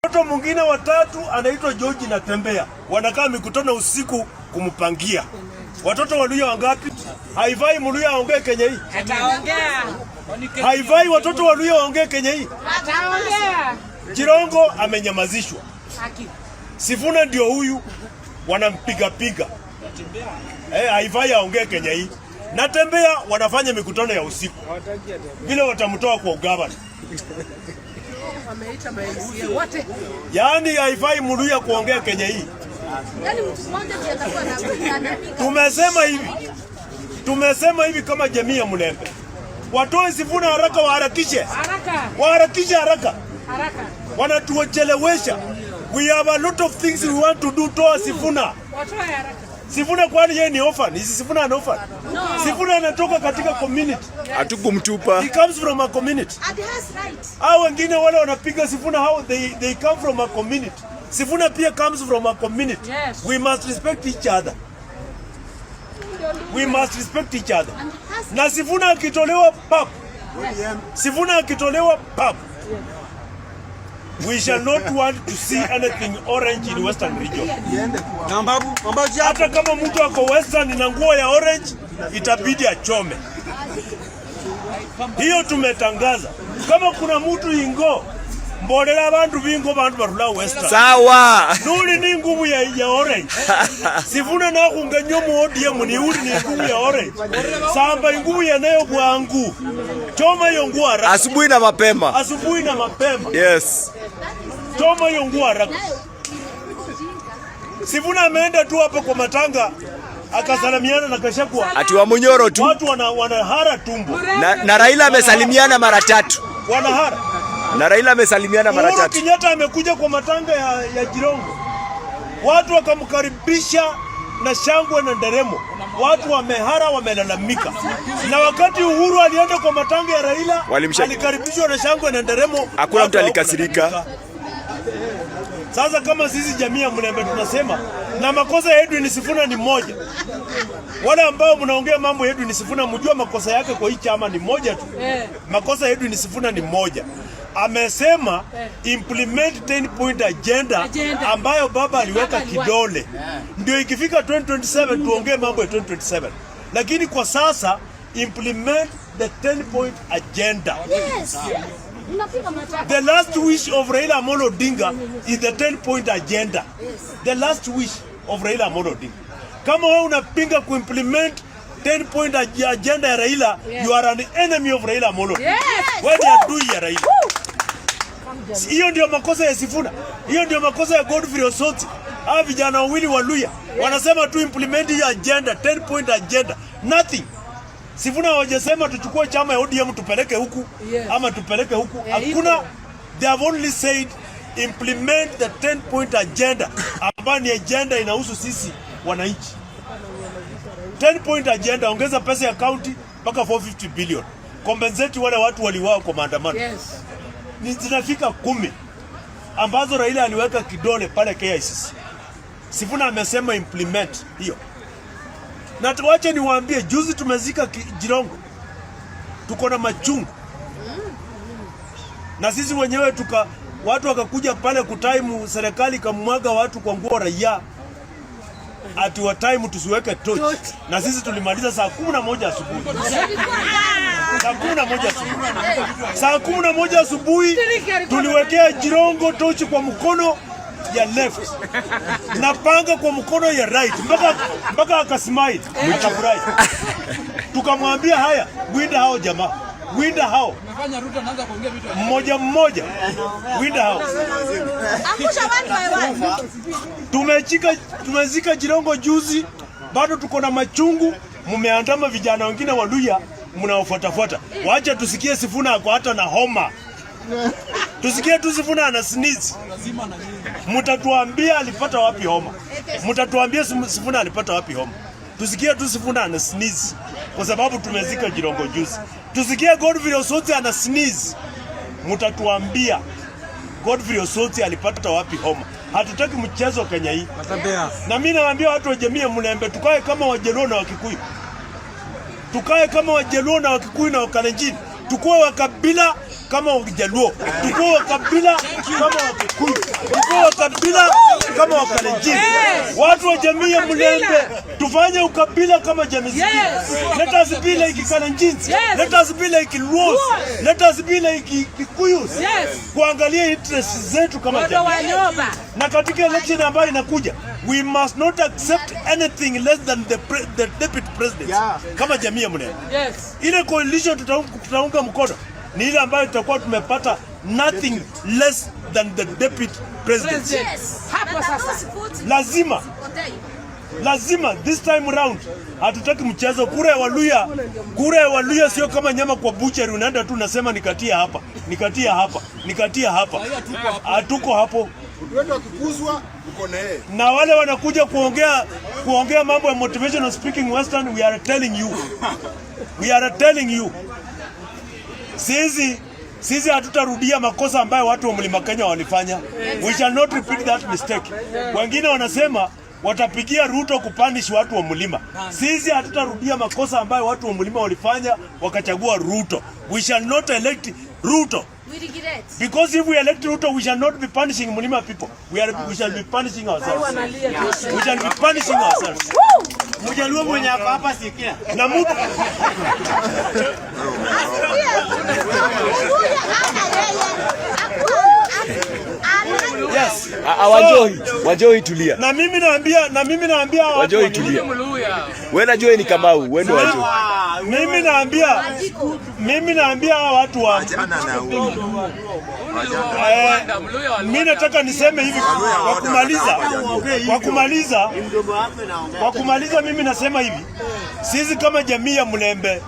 Mtoto mwingine watatu anaitwa George Natembea, wanakaa mikutano usiku kumpangia. Watoto Waluya wangapi? Haifai Mluya aongee Kenya hii. Ataongea. Haifai watoto Waluya waongee Kenya hii. Ataongea. Jirongo amenyamazishwa. Haki. Sifuna ndio huyu wanampiga piga. Eh, haifai aongee Kenya hii. Natembea wanafanya mikutano ya usiku. Vile watamtoa kwa ugavana. Wameita ma-MCA wote. Yaani haifai Mluya kuongea Kenya hii. Yaani mtu mmoja ndiye atakuwa anapiga. Tumesema hivi, tumesema hivi kama jamii ya Mulembe, watoe Sifuna haraka, waharakishe, Haraka. Waharakishe haraka, Haraka. Wanatuchelewesha. We have a lot of things we want to do. Toa Sifuna. Watoe haraka. Sifuna kwani yeye ni orphan? Is Sifuna an orphan? Sifuna anatoka katika community. Hatukumtupa. He comes from a community. And he has right. Hao wengine wale wanapiga Sifuna, how they come from a community. Sifuna pia comes from a community. Yes. We must respect each other. We must respect each other. And he has Na Sifuna akitolewa pap, Sifuna akitolewa pap, we shall not want to see anything orange in Western Region. Hata kama mtu ako Western na nguo ya orange, itabidi achome. Hiyo tumetangaza. Kama kuna mtu ingo mbolera bandu bingo bandu barula Western. Sawa. Nuli ni nguvu ya orange. Sifuna nakhunga nyo mu ODM ni uli ni nguvu ya orange. Samba nguvu yeneyo bwangu. Choma hiyo nguo haraka. Asubuhi na mapema. Asubuhi na mapema. Yes. Choma hiyo nguo haraka. Sifuna ameenda tu hapo kwa matanga akasalamiana na Gachagua. Ati wa Munyoro tu. Watu wanahara tumbo. Na Raila amesalimiana mara tatu. Wanahara. Na Raila amesalimiana mara Uhuru tatu. Kenyatta amekuja kwa matanga ya Jirongo, watu wakamkaribisha na shangwe na nderemo, watu wamehara, wamelalamika. Na wakati Uhuru alienda kwa matanga ya Raila, alikaribishwa na shangwe na nderemo, Hakuna mtu watu alikasirika. hawakulamika. Sasa kama sisi jamii ya Mlembe tunasema, na makosa ya Edwin Sifuna ni moja. Wale ambao mnaongea mambo ya Edwin Sifuna, mjua makosa yake kwa hii chama ni moja tu. Makosa ya Edwin Sifuna ni moja. Amesema implement 10 point agenda, Agenda. Ambayo baba aliweka Baba aliweka. Kidole. Ndio ikifika 2027 tuongee mambo ya 2027. Lakini kwa sasa implement the 10 point agenda. Yes. Unapiga matako. The last wish of Raila Amolo Odinga is the 10 point agenda. The last wish of Raila Amolo Odinga. Kama wewe unapinga kuimplement 10 point agenda ya Raila, you are an enemy of Raila Amolo Odinga. Wewe ni adui ya Raila. Hiyo ndio makosa ya Sifuna. Hiyo ndio makosa ya Godfrey Osotsi. Hawa vijana wawili wa Luya wanasema tu implement hiyo agenda, 10 point agenda. Nothing. Sifuna hawajasema tuchukue chama ya ODM tupeleke huku ama tupeleke huku. Hakuna. Iko. They have only said implement the 10 point agenda ambayo ni agenda inahusu sisi wananchi. 10 point agenda, ongeza pesa ya county mpaka 450 billion. Compensate wale watu waliuawa kwa maandamano. Ni zinafika 10 ambazo Raila aliweka kidole pale KICC. Sifuna amesema implement hiyo. Na tuache niwaambie, juzi tumezika Jirongo, tuko na machungu na sisi wenyewe watu wakakuja pale kutaimu, serikali ikamwaga watu kwa nguo raia ati wa time tusiweke torch, Torch. Na sisi tulimaliza saa 11 asubuhi, saa 11 asubuhi, saa 11 asubuhi tuliwekea Jirongo tochi kwa mkono ya left na panga kwa mkono ya right mpaka akasmile, akafurahi. Tukamwambia haya, winda hao jamaa, winda hao mmoja mmoja, winda hao. Angusha one by one. Tumezika Jirongo juzi, bado tuko na machungu. Mmeandama vijana wengine wa Luya mnaofuatafuata. Wacha tusikie Sifuna ako hata na homa, tusikie tu Sifuna ana sneeze. Mtatuambia alipata wapi homa? Mtatuambia Sifuna alipata wapi homa? Tusikie tu Sifuna ana sneeze, kwa sababu tumezika Jirongo juzi. Tusikie Godfrey Osotsi ana sneeze, mtatuambia Godfrey Osotsi alipata wapi homa? Hatutaki mchezo Kenya hii. Na mimi nawaambia watu wa jamii ya Mlembe, tukae kama Wajaluo na Wakikuyu, tukae kama Wajaluo na Wakikuyu na Wakalenjin, tukuwe wa kabila. kama Wajaluo, tukue wakabila kama Wakikuyu, tukue wakabila kama Wakalenjin. Watu wa jamii ya Mulembe tufanye ukabila kama jamii zingine. Let us be like Kalenjins. Let us be like Luos. Let us be like Kikuyus. Kuangalia interests zetu kama Wodo jamii. wa nyoba. Na katika election ambayo inakuja, we must not accept anything less than the deputy president kama jamii ya Mulembe. Ile coalition tutaunga mkono ni ile ambayo tutakuwa tumepata nothing less than the deputy president. President. Yes. Hapo Na sasa. those votes Lazima zipotei. Lazima this time round hatutaki mchezo. Kura ya Waluya sio kama nyama kwa butchery, unaenda tu unasema nikatia hapa, nikatia hapa, nikatia hapa. Hatuko hapo. Wetu akikuzwa uko na yeye. Na wale wanakuja kuongea mambo ya motivational speaking Western, we are telling you, we are telling you, sisi hatutarudia makosa ambayo watu wa Mlima Kenya walifanya. We shall not repeat that mistake. Wengine wanasema watapigia Ruto kupunish watu wa mlima. Sisi hatutarudia makosa ambayo watu wa mlima walifanya wakachagua Ruto. We shall not elect Ruto. We regret. Because if we elect Ruto, we shall not be punishing Mlima people. We shall be punishing ourselves. Wanalia. We shall be punishing ourselves. Mjaluo mwenye ako hapa sikia. Na mtu Asikie. Mluya hana yeye. Yes. Ah, ah, Wanjohi, Wanjohi tulia. Na mimi naambia watu Wanjohi wa nini? tulia. Wewe najua ni Kamau, wewe ndio Wanjohi. Mimi naambia hawa watu wa Achana na huyu. Mimi nataka niseme hivi kwa kumaliza Mdogo wako inaongea. kwa kumaliza, mimi nasema hivi, sisi kama jamii ya Mlembe,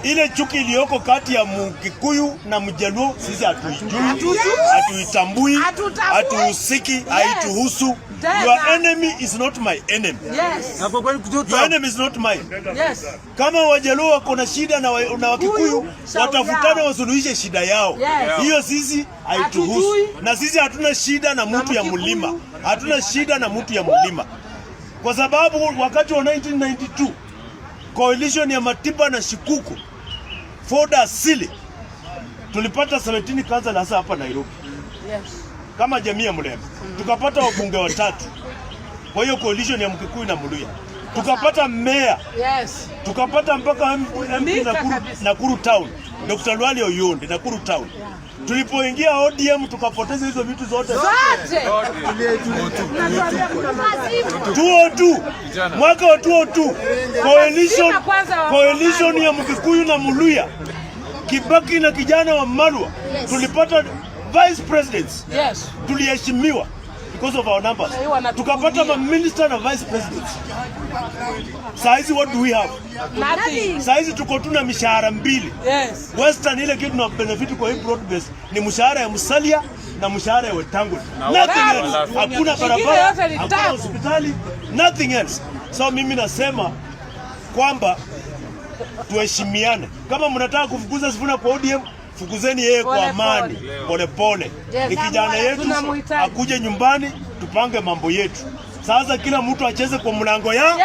ile chuki iliyoko kati ya Mkikuyu na Mjaluo sisi hatuijui, hatuitambui, Hatutambui. hatuhusiki, haituhusu. Tena. Your enemy is not my enemy. Your enemy is not mine. Kama Wajaluo wako na shida na Wakikuyu, Shauri watafutane yao. wasuluhishe shida yao. Hiyo sisi haituhusu. Hatujui. Na sisi hatuna shida na mtu ya Mkikuyu. mlima, hatuna shida na mtu ya mlima, kwa sababu wakati wa 1992 coalition ya Matiba na Shikuku Ford Asili tulipata 17 councillors hasa hapa Nairobi kama jamii ya Mlembe, tukapata wabunge watatu kwa hiyo coalition ya Mkikuyu na Mluya, tukapata meya, tukapata mpaka MP Mika Nakuru, kabisa. Nakuru Town, Dr. Lwali Oyondi Nakuru Town. Tulipoingia ODM tukapoteza hizo vitu zote. Zote. Mnatuambia kuna 202, mwaka wa 202 coalition, Lazima kwanza coalition ya Mkikuyu na Mluya, Kibaki na kijana wa Malwa, tulipata vice presidents, tuliheshimiwa because of our numbers, Hiyo wanatukulia. tukapata maminister na vice presidents. Saa hizi what do we have? Nothing. Saa hizi tuko tu na mishahara mbili. Western, ile kitu tuna benefit kwa hii broad base ni mshahara ya Musalia na mshahara ya Wetangula. Nothing else. Hakuna Ingine barabara, yote ni hakuna tabu. Hospitali, nothing else. So mimi nasema kwamba tuheshimiane. Kama mnataka kufukuza Sifuna kwa ODM, fukuzeni yeye kwa Pole amani, pole pole. Yes. Ni kijana yetu, Tunamhitaji. akuje nyumbani tupange mambo yetu. Sasa kila mtu acheze kwa mlango ya